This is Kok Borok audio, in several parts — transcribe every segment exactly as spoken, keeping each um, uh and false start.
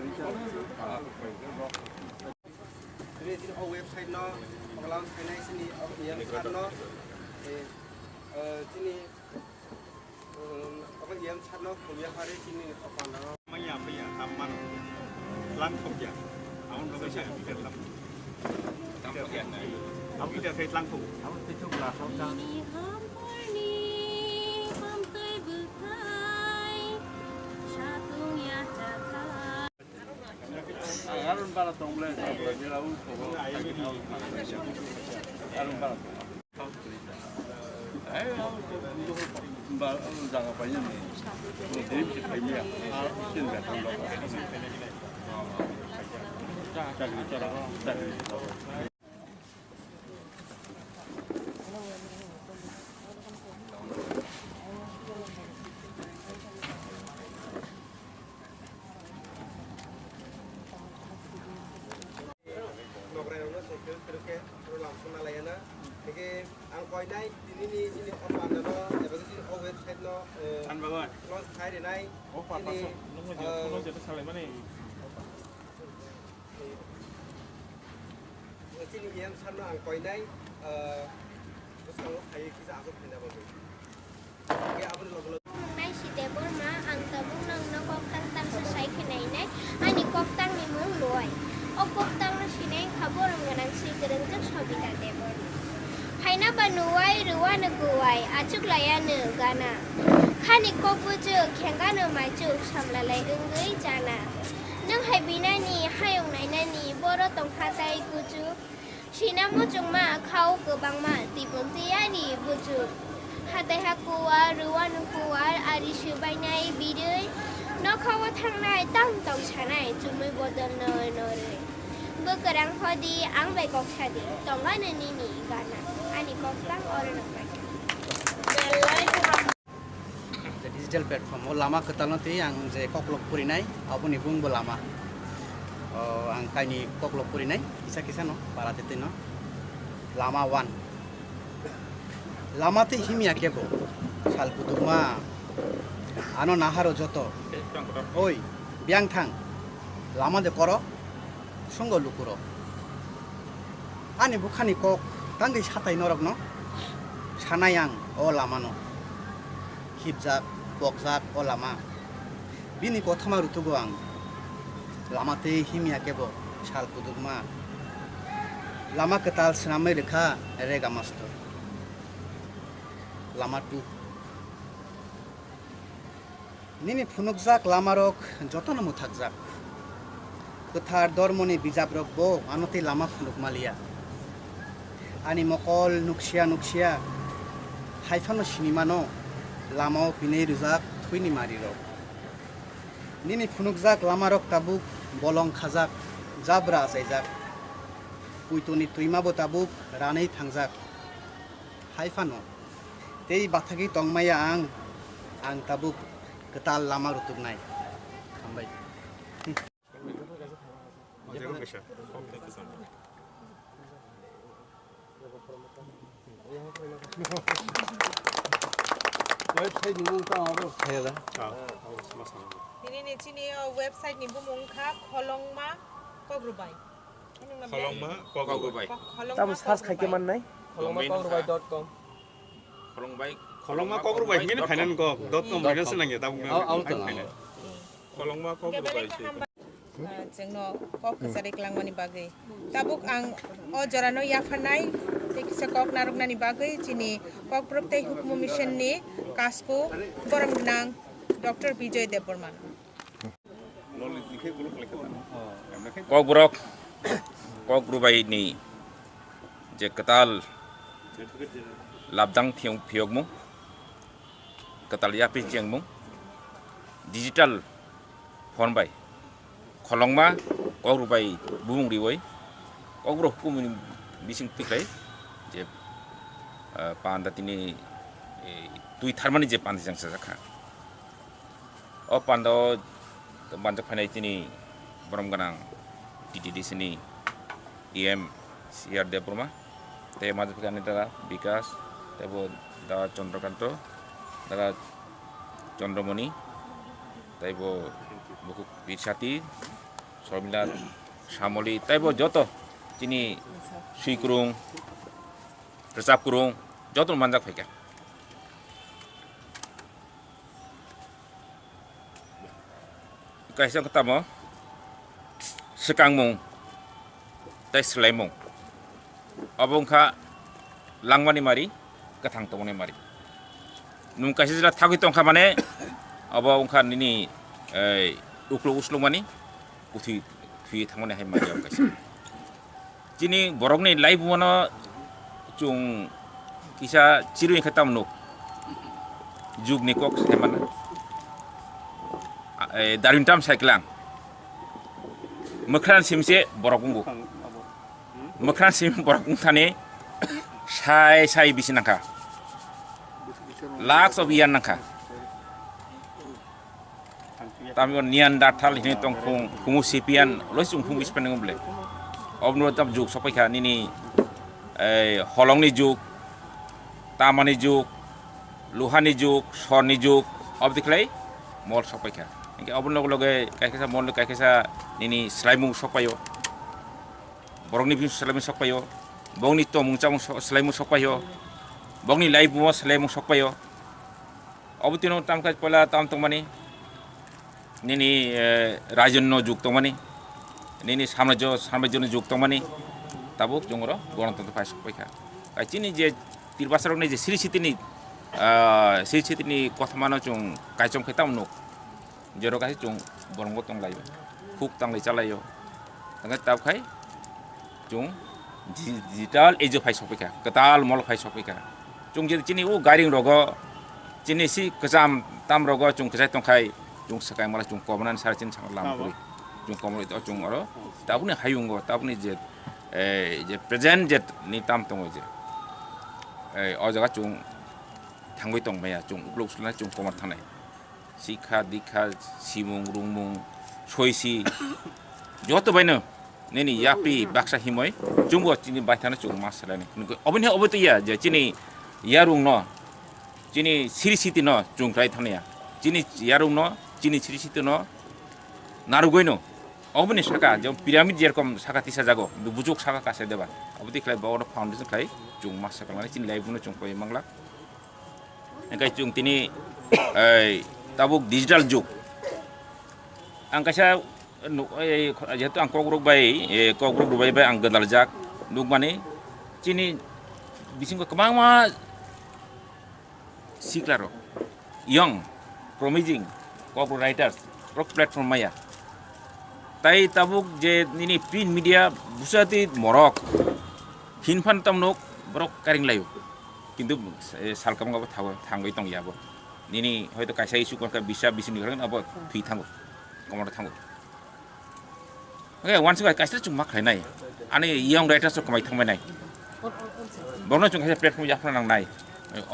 Chini o website no paglam khainai chini o E M sir no, eh, eh, chini, um, abo E M sir no khumya phari chini o panda no. Manya, manya, tam mano. Lang thok ya. Ang no bisa kita tam. Tam thok ya. Ang kita kai lang thok. Ang kita thok lah, thok lang. Bini hamkorni hamtwi bwthai satung yachakhai. Arun bara tong le, arun bara tong. Ba, ang jaga paina ni. Ni dream si paimia. Ah, isin ba tang ba. Chakri chara, chakri chara. Nokrairokno se kwrwk kwrwk khe oro lamsokna laiya na. Hingke ang koinai tinini chini o pandano eba khe chini o website no, eh, Chan bagan. Close khai rinai. O papa chini, so, nungmo je, eh, phono je to salai mani. Chini E M sir no ang koinai, eh, bwskango phaiwi kisa aswk khaina bagwi. Hingke aboni loge loge Naisi Debbarma, ang tabuk nangno kok tang tangsa sai khe nainai. Ani kok tangni mung Luai. O kok tangno sinai kha borom gwnang swi kwrwngjak Sobita Debbarma. Phaina ba nuwai, rwano kuwai, achuk laiya no gana. Khani kok buchuk, khengano maichuk, samlalai wngwi chana. Nwng hai binani, hayung nainani, boro tong hatai kuchuk. Sina muchungma khao kwbangma, tibun tiyani buchuk. Hatai ha kuwar, rwano kuwar, ari swbainai birwi. Nokhao thangnai, tang tong sanai, chumui bodol noi norwi. Bwkrang hodi, ang bai kok sadi, tongano nini gana. Ani kok tang oro nokbai. Je digital platform o lama kwtalno twi ang je koklok purinai, aboni bumungbo lama. O, ang kaini koklok purinai, kisa kisa no, para twi twi no. Lama one. Lama twi himya kebo, sal kutukma, ano naharo joto. Oi, biyang thang, lama de koro. Sungo lukurok. Ani bukhani kok tangwi satai norokno sanai ang o lamano. Khibjak, pokjak o lama. Bini kothoma rutugo ang. Lama tei himya kebo sal kudukma. Lama kwtal swnamwi rwkha Rega Mastor. Lama two. Nini phunukjak lamarok jotono mwthakjak. Kwthar dormoni bijaprokbo ano tei lama phunukma liya. Ani mokol nuksia nuksia, hai phano sini mano, lamao pinwi rwjak thwini marirok. Nini phunukjak lamarok tabuk bolong khajak, jabra achaijak. Puitoni twimabo tabuk ranwi thangjak. Hai phano tei bathagwi tongmaya ang, ang tabuk kwtal lama rutuknai. Hambai. Website ni mung tang abo. Nini ni chini o website ni bumung kha Kholongma Kogrubai. Kholongma Kogrubai. Kok-, Kholongma Tamo search khai khe Kogrubai. Mannai? Kholongma Kogrubai dot com. Kholongbai. Kholongma Kogrubai hingke ni finance ko dot com hingke se nangya tabuk. Au, au, tong. Kholongma Kogrubai se. Ah, chwngno kok kwchari kwlangmani bagwi. Tabuk ang o jorano yapharnai tei kisa kok narwknani bagwi chini Kokborok tei Hukumu Mission ni kasku borom gwnang Doctor Bijoy Debbarma. Kokborok, Kokrubai ni je kwtal labdang phiyong-, phiyokmung, kwtal yapri chengmung, digital phone bai Kholongma Kokrubai bumung riwi Kokborok hukumuni bising twiklai je, ah, panda tini, eh, twi tharmani je panda jang sajak kha. O panda o manjak phainai chini borom gwnang T T D C ni E M C R Debbarma, tei manjak phainai dada Bikas, tei bo dada Chandrakanta, dada Chandramani, tei bo bukhuk Birsati, Sormila, Samoli, taibo joto chini swikrung, rwchapkrung, joto manjak phaikha. Kaisa wngkha tamo swkangmung tei swlaimung. Obo wngkha langmani mari, kwthang tongmani mari. Nwng kaisa jila thagwi tongkha mane, obo wngkha nini, ei, uklok uslokmani kuthwi thwi thangmani hai mari obo kaisa. Chini borokni laibumano chwng kisa chirwi khe tamo nuk. Jugni kok sai mano. A, e, Darwin tam sai klang. Mwkhran simse borok wngkha. Mwkhran sim borok wngthani sai sai bisi nangkha. Lakhs of year nangkha. Tamo Neanderthal hini tongkhung, Homo sapien, loi chwng khung bispang nang bole. Obno tam jug sokpaikha nini, ei, holongni jug, tamani jug, luhani jug, sorni jug, obdi khlai mol sokpaikha. Hingke oboni loge loge kaisa mol kaisa nini swlaimung sokpaio. Borokni bini swlaimung sokpaio. Bongni tongmung chamung so-, swlaimung sokpaio. Bongni laibumo swlaimung sokpaio. Obo tino tamkha poila tam tongmani. Nini, eh, raijonno jug tongmani. Nini samrajyo, samrajyono jug tongmani. Tabuk chwng oro Gonotontro phai sokpaikha. Kaisa chini je tirbasarokni je siri sitini, ah, siri sitini kothomano chwng kaichom khe tamo nuk. Jero kaisa chwng borokbo tonglaio. Khuk tanglai chalaio. Tangkhe tabkhai chwng di-, digital age o phai sokphaikha, kwtal molo phai sokphaikha. Chwng je chini o gairing rogo, chini si kwcham tam rogo chwng kwchai tongkhai, chwng swkai mala chwng kobonan sara chini saka lam kwrwi. Chwng komor ito chwng oro tabukni hayungo, tabukni je, eh, je present je ni tam tongo je. Eh, o jaga chwng thangwi tongmaya, chwng uklok sulnai chwng komor thangnai. Sikha, dikha, simung, rungmung, soisi, joto baino nini yapri baksa himoi chwngbo chini baithangno chwng ma swlainai. Oboni hai obo twiya je chini yarungno, chini siri sitino chwng khlai thangya. Chini yarungno, chini siri sitino narwgwino. Oboni saka je pyramid jerokom saka tisa jago, bujuk saka kasa deba. Obo twi khlai bono foundation khlai chwng ma swkang nani chini life no chwng koi mangla. Hingke chwng tini, ei, tabuk digital jug. Ang kaisa nuk-, ei, jehetu ang kokrok bai, eh, kokrok rwbai bai ang gwdaljak nukmani chini bisingo kwbangma siklarok, young, promising, kokrok writers, rok platform maya. Tai tabuk je nini print media busati morok hinphan tamnok borok karing layo. Kintu, eh, salkam gabo thago, thangwi tong yabo. Nini hoito kaisa issue kon ka bisa bisini abo thui thango. Komoro thango. Okay, once again, kaisa chwng ma khlainai. Ani young writers rok kwmai thangmai nai. Borno chwng kaisa platform yaphra nang nai.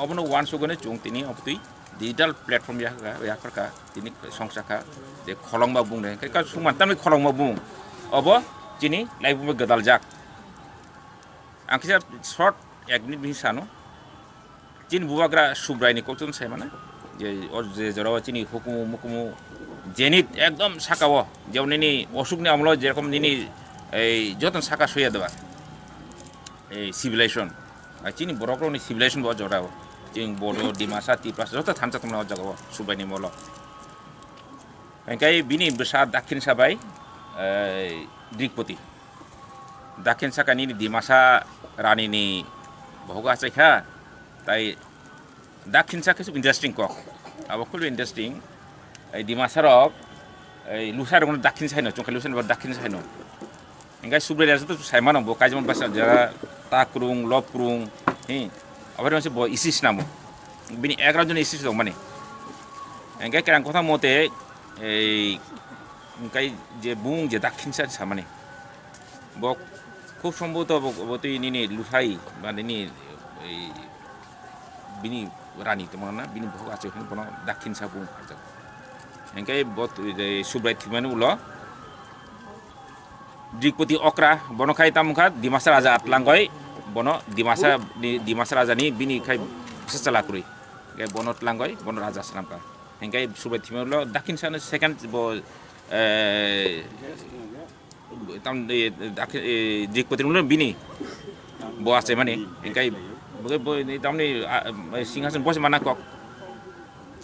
Obono once again chwng tini obotwi digital platform ya, ya kharka, tini songsa kha, je kholongma bung de, khe ka sungman tamni kholongma bung, obo chini laibuma gwdaljak. Ang kisa short ek minute bini sano, chini bubagra Subrai ni kokchung sai mana, je o je jorao chini hukumu mukumu jenit ekdom saka o, jemon nini osuk ni amolo jerokom nini ei joton saka soya deba, ei civilization. Chini borok rokni civilization bo o jora o. Chini Bodo, Dimasa, Tiprasa joto thansa tongmani o jaga o Subraini molo. Hingke bini bwsa Dakhin sabai, eh, Drikpoti. Dakhin saka nini Dimasa rani ni bohogo achai kha. Tai Dakhin saka khe interesting kok. Abo khulu interesting. Ei Dimasa rok, ei Lusa rok no Dakhin sai no, chungkha Lusa rok Dakhin sai no. Hingke Subrai raja to sai mano bo, kaijama basa jara Takrung, Loprung, hi. Aboni mase bo isis namo. Bini egaroh jon isis dong mani. Hingke kerang kotha mote, ei, hingke je bung je Dakhin sa samani. Bo khub somboto bo, bo twi nini Lusai, ba nini, ei, bini rani tongmana, bini bohok achai phano bono Dakhin sa bung pharjak. Hingke bo twi, ei, Subrai thwimani ulo, Drikpoti okra, bono khai tamo kha Dimasa raja atlangoi, bono Dimasa ni, Dimasa raja ni bini khai bwsa chwla kwrwi. Hingke bono tlangoi, bono raja swnam kha. Hingke Subrai thwimani ulo Dakhin sa no second bo, eh, Tam, eh, dakhe, eh, Jigpati mungno bini bo achaimani, engkai bo, bo, tamni, ah, eh, singhason bosi mana kok.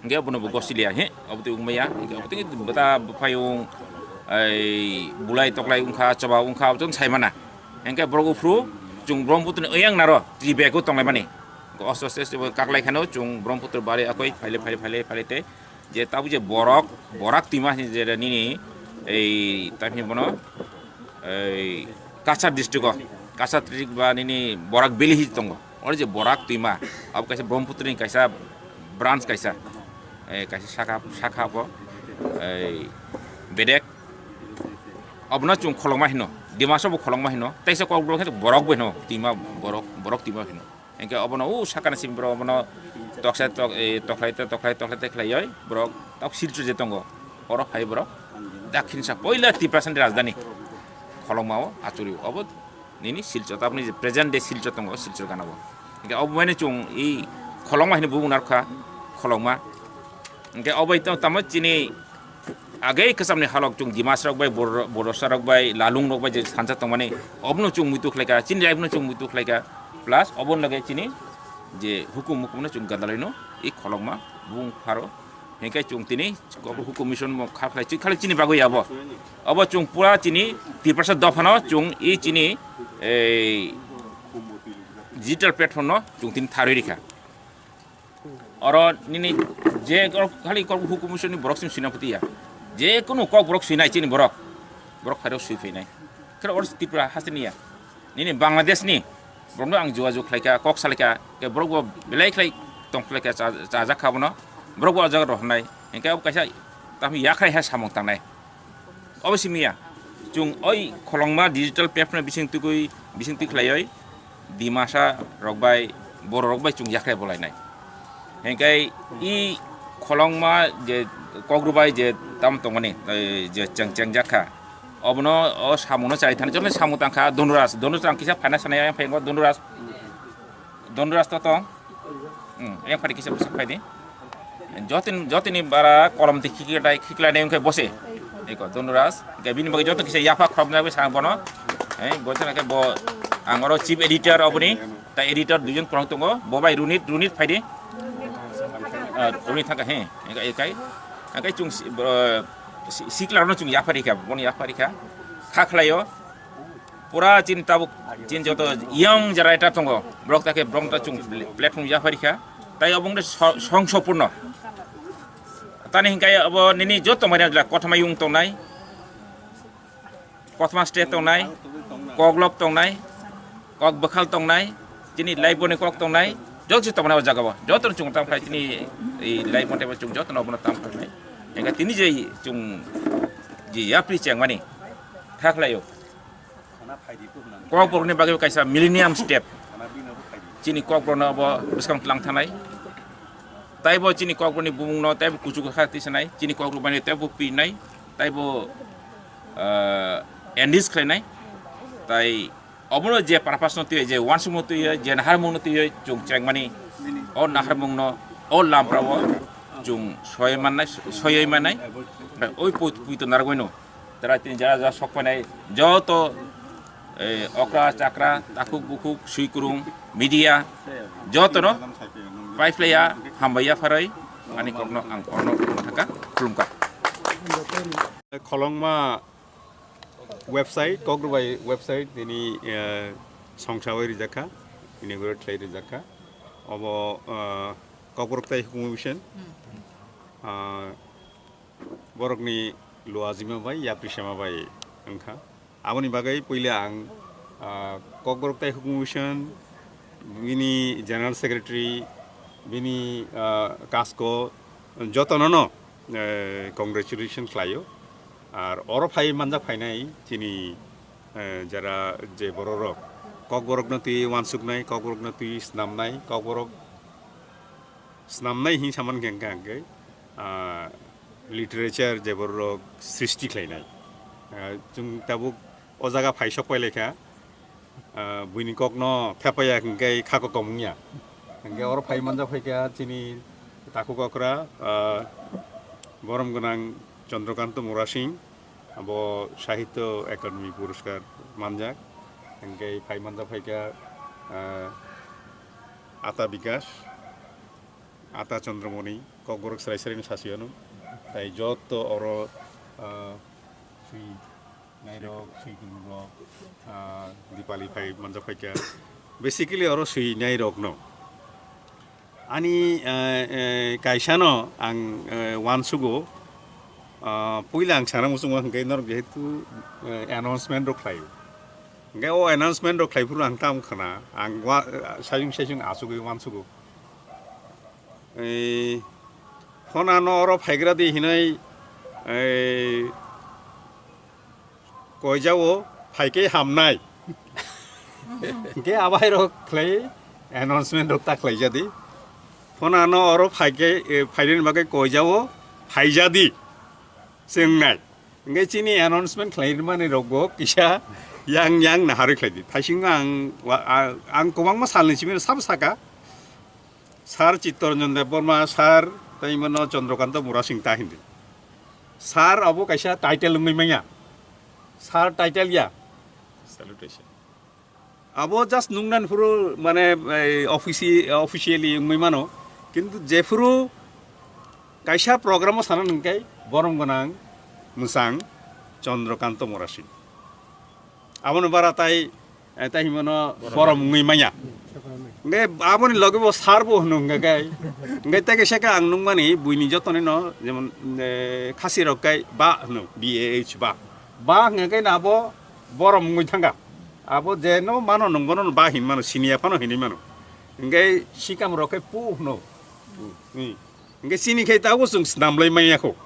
Engkai bono bo gosi liya, he, obo twi wngmaya, engkai obo twi bwta bwphayung, ei, bulai toklai wngkha, choba wngkha, obo twi saimana. Engkai borok uphuru, chwng Brahmaputrani oyang naro, twi bego tonglaimani. Osto, osto, osto, kaklai kheno, chwng Brahmaputra bari akoi, phaile, phaile, phaile, phaile tei, je tabuk je borok, borak twima hinwi je nini, ei, tamni bono, ei, Cachar district o, Cachar district ba nini Borak Valley hinwi tongo. Oro je Borak twima, abo kaisa Brahmaputra ni kaisa branch kaisa, eh, kaisa sakha, sakha bo, ei, bedek. Obono chwng Kholongma hino, Dimasa bo Kholongma hino, teisa Kokborok khe Borok bo hino, twima Borok, Borok twima hino. Hingke obono o sakani simi borok obono toksa tok, eh, tokhlai ta, tokhlai, tokhlai ta khlaioi borok tok Silchar je tongo. Oro phai borok dakhin sa poila Tiprasani rajdhani Kholongma o achuri obo nini Silchar, tamni je present day Silchar tongo, Silchar gana bo. Hingke obo mane chwng i Kholongma hino bubung narwkha, Kholongma. Hingke obo tamo chini Agei kwchamni halok chwng Dimasarok bai, Bor-, Borosarok bai, Lalungrok bai je sansa tongmani, obono chwng muitu khlaikha, chini raibno chwng muitu khlaikha, plus oboni loge chini je hukum mukumno chwng gadalaino i Kholongma bung pharo. Hingke chwng tini kok hukum mission mo kha khlai, chwng khali chini bagwi abo. Obo chwng pura chini Tiprasa dophano chwng i chini ei digital platform no chwng tini tharwi rikha. Oro nini je kok khali kok hukum sini borok sim sinapati ya. Je kunu kok borok sinai chini borok. Borok phairok sui phainai. Khe oro Tripura hasteni ya. Nini Bangladesh ni borokno ang jogajog khlaikha, kok salaikha, khe borok bo belai khlai tong khlaikha, cha-, chajak kha bono. Borok bo o jaga rohornai. Hingke abo kaisa tamo yakhrai ha samung tangnai. Obo simi ya. Chwng oi Kholongma digital platform bising twi, bising twi khlaioi Dimasa rok bai, Borok rok bai chwng yakhrai bolainai. Hingke i Kholongma je Kokgwrwbai je tam tongmani, eh, je cheng, chengjak kha. Obono o samungno chai thani, jotoni samung tangkha Dhanuraj, Dhanuraj ang kisa phaina sanai, ang phaingo Dhanuraj, Dhanuraj to tong. Hmm, yang phari kisa bwswk phai di. Jotin, jotini bara kolom ti khiklai, khiklai nai wngkhe bose. Eko Dhanuraj, hingke bini bagwi joto kisa yapha khoroknai bai sang bono. Hei, bo chana khe bo ang oro chief editor oboni, ta editor duijon kwrwng tongo. Bo bai Runit, Runit phai di. Ah, Runit thangkha, he, hingke, hingke, hingke chwng si-, bro, si-, sikla rokno chwng yapha rikha, bono yapha rikha. Kha khlaio. Pura chini tabuk, chini joto young je writer tongo, borok ta khe borok ta chwng platform yapharikha, tai obo wngkhe so-, song sopurno. Tani hingkai obo nini joto manya jila kothoma yung tongnai, kothoma state tongnai, koklok tongnai, kok bwkhal tongnai, chini life boni kok tongnai, joto se tongnai o jaga o. Joto no chwng tam khlai chini ei life boni tei chwng joto no obono tam khlai. Hingke tini je chwng je yapri chengmani kha khlaio. Kokborokni bagwi kaisa millennium step. Chini Kokborokno abo bwskang tlang thanai. Taibo chini Kokborokni bumungno taibo kuchuk kha tisanai. Chini Kokborok bai taibo pirnai. Taibo, ah, enrich khlainai. Tai obono je purpose no twi, je wansukmung twi, je naharmung no twi, chwng chengmani. O naharmung no, o lampra o chwng soi mannai, soioi mannai. Oi pui, pui to narwgwino. Tara tini jara jara sok painai joto, eh, okra chakra, takhuk bukhuk, swikwrwng, media, jotono paiphlaiya, hambai yapharwi, ani kokno ang kono thangkha, khulumkha. Kholongma website, Kokgwrwbai website, tini, eh, songsawi rijakha, inaugurate khlai rijakha. Obo, eh, Kokborok tai hukumu mission. Ah, borokni luajima bai, yapri sema bai wngkha. Aboni bagwi puila ang, ah, Kokborok tai hukumu mission, bini general secretary, bini, ah, kasko, jotono no, eh, congratulation khlaio. Ar oro phai manjak phainai chini, eh, jara je bororok Kokborokno twi wansuknai, Kokborokno twi snamnai, Kokborok snamnai hin saman khe hwnkha hwnkhe, ah, literature je borok srishti khlainai. Ah, chwng tabuk o jaga phai sok pai laikha, ah, buini kokno phepaya hwnkhe kha kokom wngya. Hwnkhe oro phai manjak phaikha chini takhuk okra, ah, borom gwnang Chandrakanta Murasing. Abo Sahitya Academy Puraskar manjak, hingke phai manjak phaikha, ah, Ata Bikash, Ata Chandramoni, kokborok chwrai chwraino sasi ano. Tai joto oro, ah, swi nairok, swi kwrwirok, ah, Dipali phai manjak phaikha. Basically oro swi nairokno. Ani, eh, eh, kaisano ang, eh, uansugo, ah, puila ang sana muchungo hingke norok jehetu, eh, announcement rok khlaio. Hingke o announcement rok khlai phuru ang tamo khna, ang wa-, eh, sayung sayung asugwi uansugo. Eh, phone ano oro phaigra di hinoi, eh, koijao phaikhe hamnai. Hingke abairok khlai announcement rok ta khlaijadi. Phone ano oro phaikhe, eh, phainani bagwi koijao phaijadi. Swngnai. Hingke chini announcement khlai rwmani rokbo kisa yang yang naharwi khlaidi. Thaisingo ang wa-, a-, ang kwbangma salni simi sabo saka. Sir Chittaranjan Debbarma, Sir, tei mano Chandrakanta Murasing ta hindi. Sir abo kaisa title wngwi manya. Sir title ya. Salutation. Abo just nungnan phuru mane, ei, offici-, officially wngwi mano. Kintu jephuru kaisa program o sana nungkai borom gwnang mwsang Chandrakanta Murasing. Aboni bara tai, eh, tai himano borom wngwi manya. Hingke aboni loge bo sir bo hwnwi hwnga kai. Hingke tei kaisa khe ang nukmani buini jotoni no jemon, eh, khasi rok kai ba hwno, B A H ba. Ba hwnga kai na abo borom wngwi thangkha. Abo je no mano nung bono ba hin mano, siniya phano hinwi mano. Hingke sikam rok kai pu hwno. Hmm. Hingke chini khe tabuk chwng snamlai manya kho.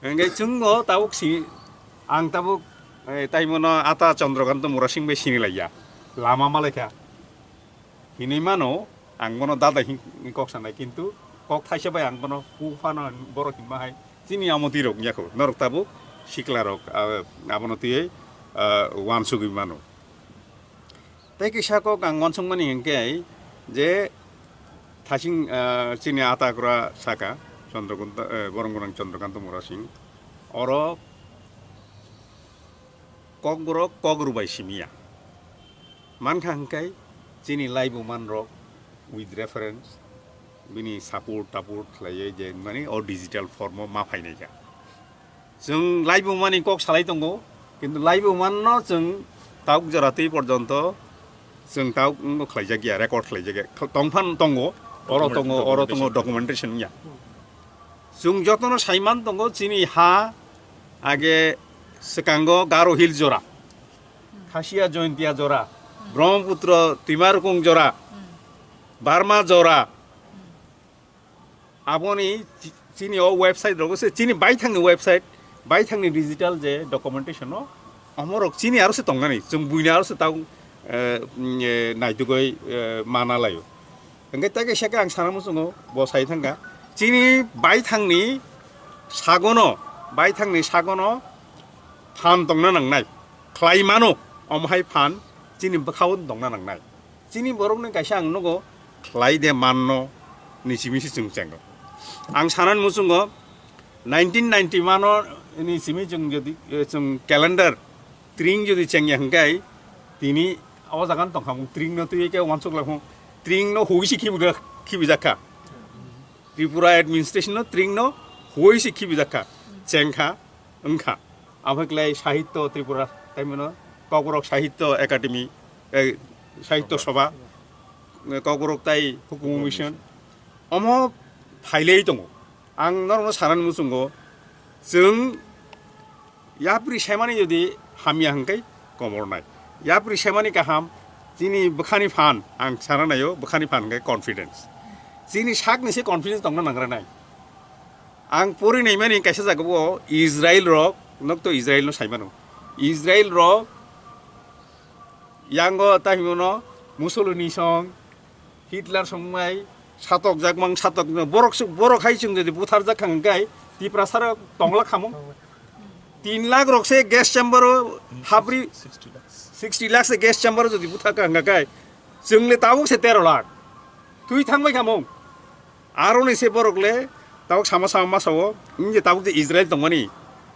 Hingke chwngno tabuk si, ang tabuk, eh, taimono ata Chandrakanta Murasing bai sinilaiya. Lama malaikha. Hinui mano, ang bono dada hin, hin kok sanai, kintu kok thaisa bai ang bono ku phano borok hinma hai. Chini amo twi rok wngya kho. Norok tabuk sikla rok, ah, abono twiwi, ah, uansugwi mano. Tei kisa kok ang uansukmani hingke je thasing, ah, chini ata kura saka Chandrakanta, eh, borom gwnang Chandrakanta Murasing. Oro kokborok kok rwbai simiya. Mankha hingkai chini laibuman rok with reference bini support taport khlaiwi je mani o digital form o ma phainai kha. Chwng laibumani kok salai tongo, kintu laibumanno chwng tabuk jora twi porjonto chwng tabuk wngbo khlaijak ya, record khlaijak ya. Tongphan tongo, oro tongo, oro tongo, documentation ya. Chwng jotono saiman tongo, chini ha age swkango Garo Hill jora, Khasia Jaintia jora, Brahmaputra Twimarukung jora, Barma jora, Aboni chi-, chini o website rogo se chini baithangni website, baithangni digital je documentation no, omorok chini aro se tongnani, chwng buini aro se tau, eh, mm, eh, naitugoi, eh, mana laio. Hingke tei kaisa khe ang sana muchungo, bo sai thangkha. Chini baithangni sagono, baithangni sagono phan tongna nangnai, khlai mano, omo hai phan chini bwkhao tongna nangnai. Chini borokni kaisa ang nugo khlai de manno ni simi se chwng chengo. Ang sanani muchungo nineteen ninety mano ni simi chwng jodi, eh, chwng calendar tring jodi chengya hwnkhe tini o jaga no tongkha mung tring no twi khe uansuk lakhung tring no hui se khibi khibijakha. Tripura administration no tring no hui se khibijakha chengkha. Wngkha. Abhaklai Sahitya Tripura, taimano Kokborok Sahitya Academy, eh, Sahitya Sabha, eh, Kokborok tai Hukumu Mission. Omo phailai tongo. Ang norokno sanani muchungo, chwng yapri semani jodi hamya hwnkhe komornai. Yapri semani kaham, chini bwkhani phan, ang sana naio, bwkhani phan hwnkhe confidence. Chini sakni se confidence tongna nangranai. Ang pori naimani kaisa jagao Israel rok, nok to Israel no saimano. Israel rok yango ta himono Mussolini song, Hitler song mai, satok jakmang satok no, borok su-, borok hai chwng jodi buthar jak khang kai, Tiprasa rok tongla khamung. Tin lakh rok se gas chamber o hapri, sixty lakh se gas chamber o jodi buthar khang kai, chwng le tabuk se tero lakh. Twi thang bai khamung. Aro ni se borok le tabuk sama sama masa o, wng je tabuk je Israel tongmani.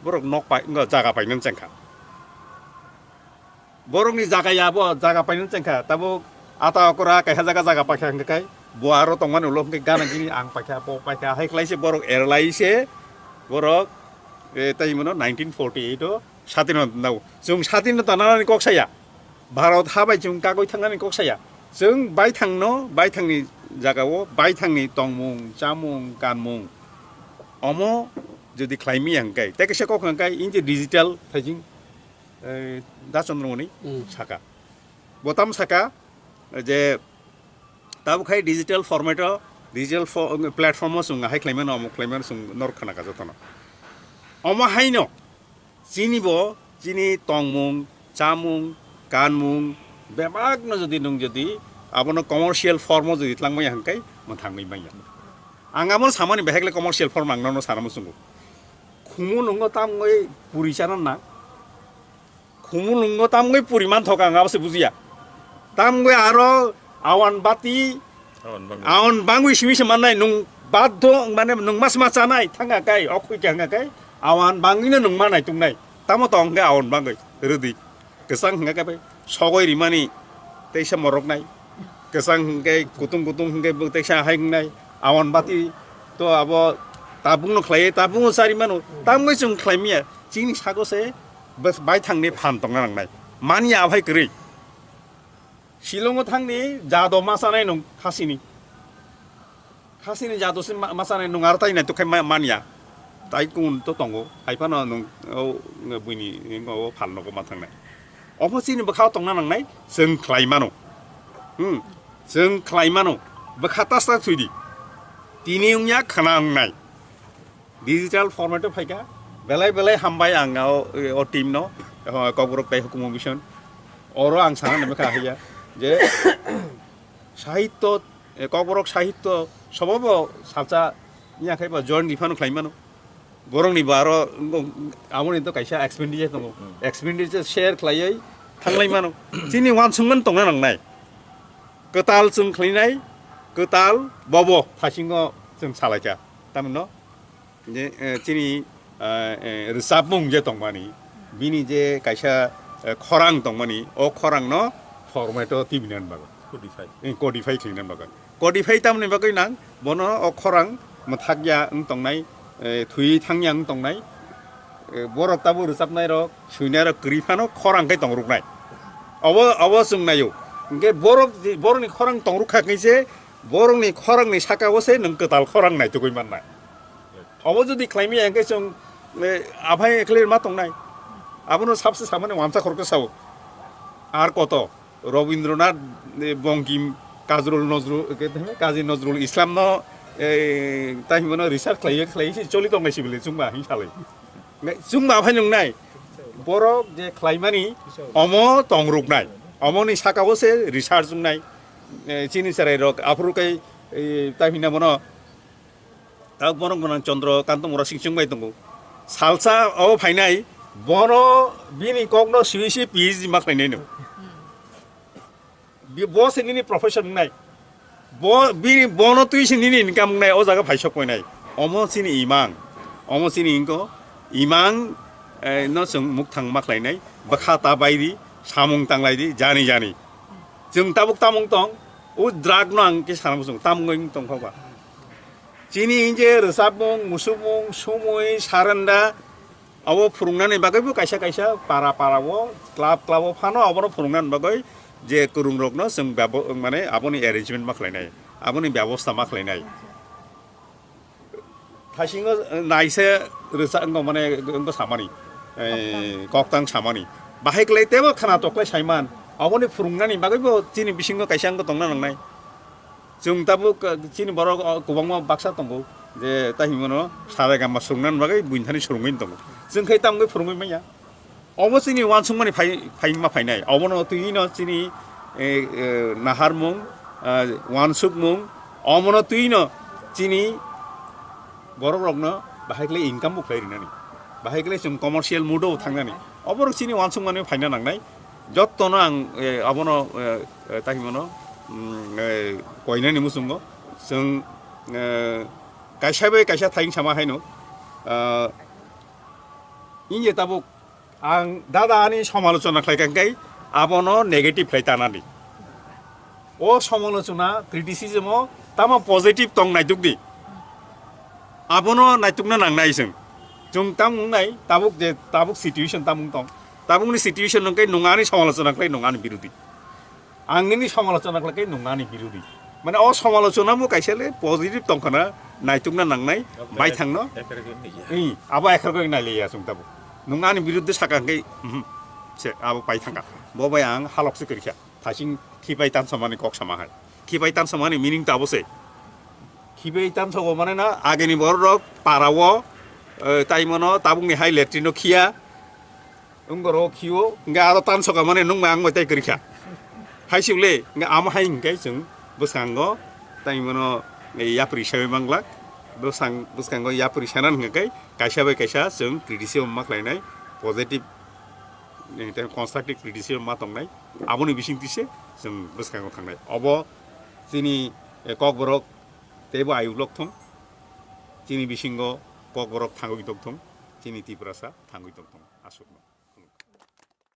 Borok nok pai, wngkha jaga painani chengkha. Borokni jaga ya bo jaga painani chengkha. Tabuk ata okora kaisa jaga jaga paikha hwnkhe kai bo aro tongmani ulo hwnkhe gana gini ang paikha, bo paikha, hai khlai se borok erlai se borok, eh, tai hwnmano nineteen forty eight o Sadinota nao. Chwng sadinota nanani kok saya. Bharat ha bai chwng kagwi thangnani kok saya. Chwng baithangno, baithangni jagao, baithangni tongmung, chamung, kanmung. Omo jodi khlai maya hwnkhe, tei kaisa kok hwnkhe, in je digital thaijing, eh, Da Chandramani Hmm. saka. Bo tamo saka je, tabuk khai digital format o, digital fo-, platform o chwng ahai khlaimano, omo khlaimano chwng norok khna kha jotono. Omo haino chini bo, chini tongmung, chamung, kanmung, bebakno jodi nwng jodi abono commercial form o jodi tlangmaya hwnkhe mwthangwi manya. Ang amo samani behekle commercial form ang nono sana muchungo. Khumu nungo tamgwi puri chana nang. Khumu nungo tamgwi puri manthok ang abo se bujiya. Tamgwi aro awan bati, Awan bangwi. Awan bangwi simi se mannai nung baddo mane nung mas mas chanai thanga kai okhoi khe hanga kai awan bangwino nung manai tungnai. Tamo tong khe awan bangwi rwdi. Kwchang hwnga khe bai sogoi rimani teisa morok nai. Kwchang hwnkhe kutung kutung hwnkhe bo teisa hai wngnai. Awan bati to abo tabukno khlaiwi tabukno chari mano. Tamgwi chwng khlai maya. Chini sago se bwk-, baithangni phan tongna nangnai. Mani aphai kwrwi. Shillongo thangni jado ma chanai nung khasini. Khasini jado se ma, ma chanai nung aro tai nai to khai ma, manya. Tai kun to tongo. Hai phano nung o buini o phal nogo ma thangnai. Omo chini bwkhao tongna nangnai chwng khlai mano. Hmm. Chwng khlai mano. Bwkha tas tas thwidi. Tini wngya khna wngnai. Digital format o phaikha. Belai belai hambai ang o, o team no. O, Kokborok tai Hukumu Mission. Oro ang sana nang kha haiya. Je sahitto, e, Kokborok sahitto sobobo salsa ya khai ba join riphano khlai mano. Borokni bo aro ngo-, amoni to kaisa expenditure tongo. Hmm. Expenditure share khlaiwi thanglai mano. Chini wansukmani tongna nangnai. Kwtal chwng khlainai, kwtal bobo thasingo chwng salaikha. Tamno je, eh, chini, eh, eh, rwchapmung je tongmani, bini je kaisa, eh, khorang tongmani, o khorangno format o tibinani bagwi. Codify. Eh, codify khlainani bagwi. Codify tamni bagwi nang, bono o khorang mwthakya wng tongnai, eh, thwi thangya wng tongnai, eh, borok tabuk rwchapnairok, swinairok kwrwi phano khorang khe tongruknai. Obo, obo chwng naio. Hwnkhe borok je, borokni khorang tongrukha khe se, borokni khorangni saka o se nwng kwtal khorang naitugwi mannai. Obo jodi khlaimaya hwnkhe chwng, eh, aphai ekhlai ma tongnai. Abono sabse samani wansa khoroksa sao. Ar koto? Robindranath, eh, Bongkim, Kazrul Nozrul, ke, Kazi Nozrul Islam no, eh, tai hwnmano research khlaiwi khlaiwi se choli tongnai sibili chwngma hwnsalai. Nai, chwngma phai nungnai. Borok je khlaimani omo tongruknai. Omoni sakao se research wngnai. Eh, chini chwrairok aphuru kai, eh, tai hwnna bono Tabuk borok gwnang Chandra Kanta Murasing chwngbai tongo. Salsa o phainai, bono bini kokno swi swi P H D ma khlainaino. Bi-, bo se nini profession wngnai. Bo, bini, bono twi se nini income wngnai, o jaga phai sok painai. Omo chini imang. Omo chini inko imang, eh, no chwng mukthang ma khlainai. Bwkha ta bai di, samung tanglai di, jani jani. Chwng tabuk tamung tong, o drug no ang khe sana muchung, tamung wng tong kha ba. Chini hwnje rwchapmung, musukmung, sumui, sarenda, abo phwrwngnani bagwibo kaisa kaisa para para o, club club o phano abono phwrwngnani bagwi je kwrwngrokno chwng bebo-, mane aboni arrangement ma khlainai, aboni bebosta ma khlainai. Thaisingo naise rwchap wngkha mane wngkha samani, eh, koktang samani. Bahai kwlai teibo khwna toklai saiman, aboni phwrwngnani bagwibo chini bisingo kaisa wngkha tongna nangnai. Chwng tabuk, uh, chini borok, uh, kwbangma baksa tongo, je tai hinmano saregama swrwngna bagwi buini thani swrwngwi tongo. Chwng khe tamgwi phwrwngwi manya. Obo chini uansukmani phai, phaima phainai. Obono twino chini, eh, eh, naharmung, ah, uansukmung, omono twino chini borokrokno bahai khlai income bo khlai rinani. Bahai khlai chwng commercial mode o thangnani. Oborok chini uansukmani phaina nangnai. Jottono ang, eh, abono, eh, eh, tai hwnmano, mm, eh, koinani muchungo chwng, eh, kaisa bai kaisa thaing sama haino, ah, Inge tabuk ang dada ani somalochona khlai kang kai abono negative khlai tanani. O somalochona criticism o tamo positive tong naituk di. Abono naitukna nangnai chwng. Chwng tamung nai tabuk je tabuk situation tamung tong. Tabukni situation nung kai nung ani somalochona khlai nung ani birodi. Ang nini somalochona khlai kai nung ani birodi. Mane o somalochona mo kaisa le positive tong khana naitukna nangnai bai thangno. Abo ekhargoi nai liya chwng tabuk. Nung ani birodi sakang kai se abo pai thangka. Bo bai ang halok se kirikha. Thasing khipai tansomani kok sama hai. Khipai tansomani meaning ta abo se. Khipai tansogo mane na ageni borok parao tai mano tabukni hai latrino khiya. Wngoro khio hingke aro tansoka mane nung ang bai tai kirikha. Hai siule hingke amo hai hingke chwng bwskango tai mano yapri sawi manglak. Bwsang bwskango yapri sanan hingke kaisa bai kaisa chwng criticism ma khlainai positive constructive criticism ma tongnai. Aboni bising tise chwng bwskango thangnai. Obo chini kokborok teibo ayuk lok thung. Chini bisingo kokborok thangwi tong thung. Chini Tiprasa thangwi tong thung. Aswkno.